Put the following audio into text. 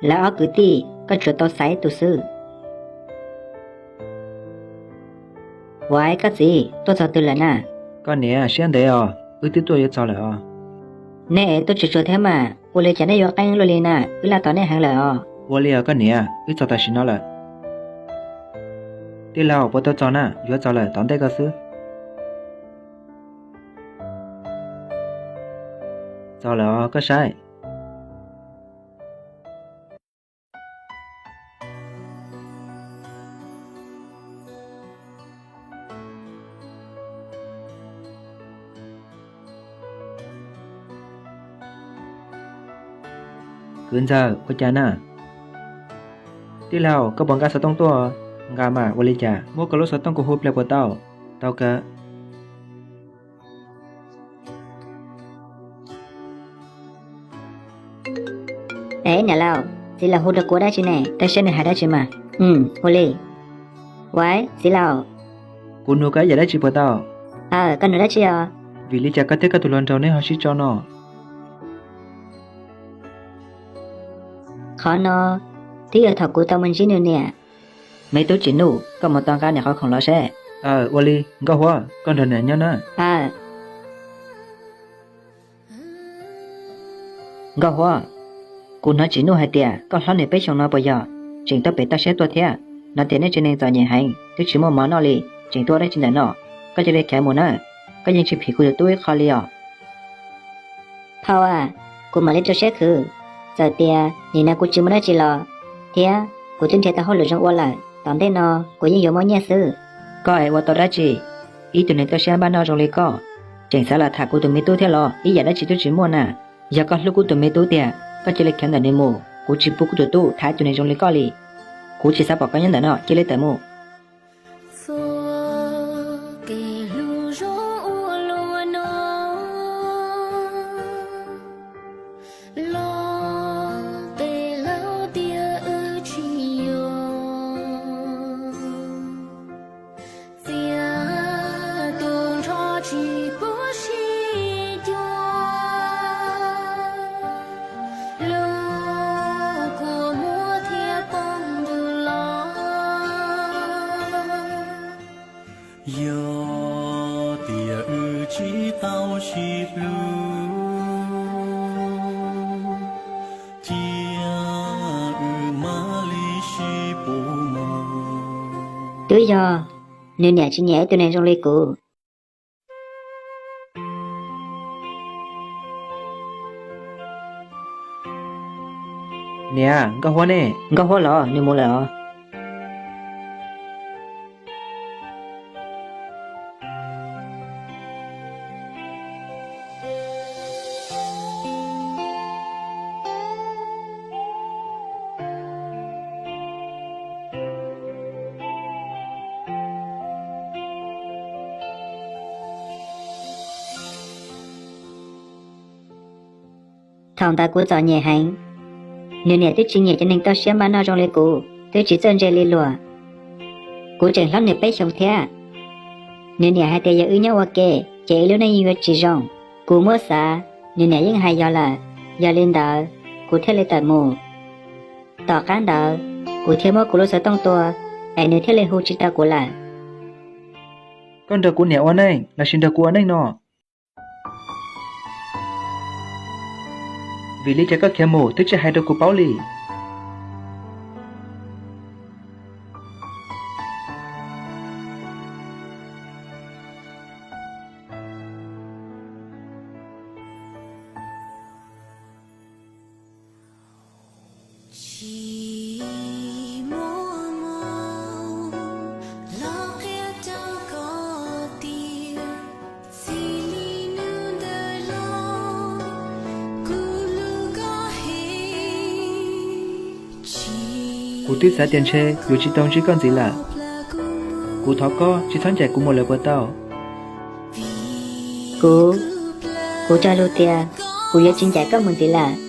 Lawv ob kwv tij koj tsuas tau xaiv ib tug xwb. Uais, koj txiv tuaj txog twg lawm na? Koj niam, siab ntev os, wb twb tuaj yuav txog lawm os. Nej tuaj tsuag tsuag thiab mas, ua li cas nej yuav qeeb luaj li na, wb laj tos nej heev lawm os. Ua li os koj niam, wb txog tam sim no lawm. Tij laug, puas tau txog na? Yuav txog lawm, tom ntej koj xwb. Txog lawm os, koj saib. Kwv ntxawg, ua cas na? Tij laug, koj puas nqa xov tooj tuaj? Nqa mas, ua li cas? Muab koj lub xov tooj kuv hu pliag puas tau? Tau kawg. Es niam laus, txiv laus hu rau kuv dab tsi ne? Teb saib nws hais dab tsi mas. Ua li. Uais, txiv laus. Kuv nug koj ib yam dab tsi puas tau? Aw, koj nug dab tsi os? Vim li cas koj thiab koj tus hluas nraug nej ho sib tso no? Qhov no twb yog thaum kuv tau mus ntsib nws niam. Me tub Tsim Nuj, koj mus tau nqa niam qhov khoom los seb. Aw, ua li. Nkauj Huab, koj nrog niam nyob na. Nkauj Huab, kuv hnov Tsim Nuj hais tias koj hlob nws peb xyoos no puas yog? Tseem tuaj pem toj siab tuaj thiab. Hnov tias nej tsev neeg txom nyem heev, twb tsis muaj mov noj li, tseem tuaj ua dab tsi ntawm no? Koj cia li khiav mus na, koj yeej tsis phim kuv tus tub ib qho li os. Phauj a, kuv mam li rau siab khwv. Txawm tias nim no kuv tsis muaj dab tsi los thiab, kuv twb nrhiav tau hauj lwm zoo ua lawm, tom ntej no kuv yeej yuav muaj nyiaj xwb. Koj es ua tau dab tsi? Ib tug neeg toj siab npaj noj zoo li koj, tseem xav los tham kuv tus me tub thiab los? Ib yam dab tsi twb tsis muaj na. Yog koj hlub kuv tus me tub tiag, koj cia li khiav ntawm nws mus, kuv tsis pub kuv tus tub tham ib tug neeg zoo li koj li. Kuv tsis xav pom koj nyob ntawm no, cia li tawm mus. Yog tias wb tsis tau sib hlub, cia wb mam li sib pub mus. Twb yog nws niam tsis nyiam ib tug neeg zoo li kuv. Niam, Nkauj Huab ne? Nkauj Huab los? Nws mus lawm os. Thaum ntawd kuv txom nyem heev, nws niam twb tsis nyiam cov neeg toj siab npaj noj zoo li kuv, twb tsis txawj ntse li luag. Kuv tseem hlob nws peb xyoos thiab. Nws niam hais tias yog wb nyob ua ke ces wb lub neej yeej yuav tsis zoo. Kuv muab xav, nws niam yeej hais yog lawm. Yog li ntawd, kuv thiaj li tawm mus. Tom qab ntawd, kuv thiaj muab kuv lub xov tooj tua, es nws thiaj li hu tsis tau kuv lawm. Koj nrog kuv niam ua neej lossis nrog kuv ua neej no? Vim li cas koj khiav mus twb tsis hais rau kuv paub li? Kuv twb xav tias ntshe yuav tsis tau ntsib koj ntxiv lawm. Kuv thov koj tsis txhob ncaim kuv mus lawm puas tau? Kuv, kuv cog lus tias kuv yuav tsis ncaim koj mus ntxiv lawm.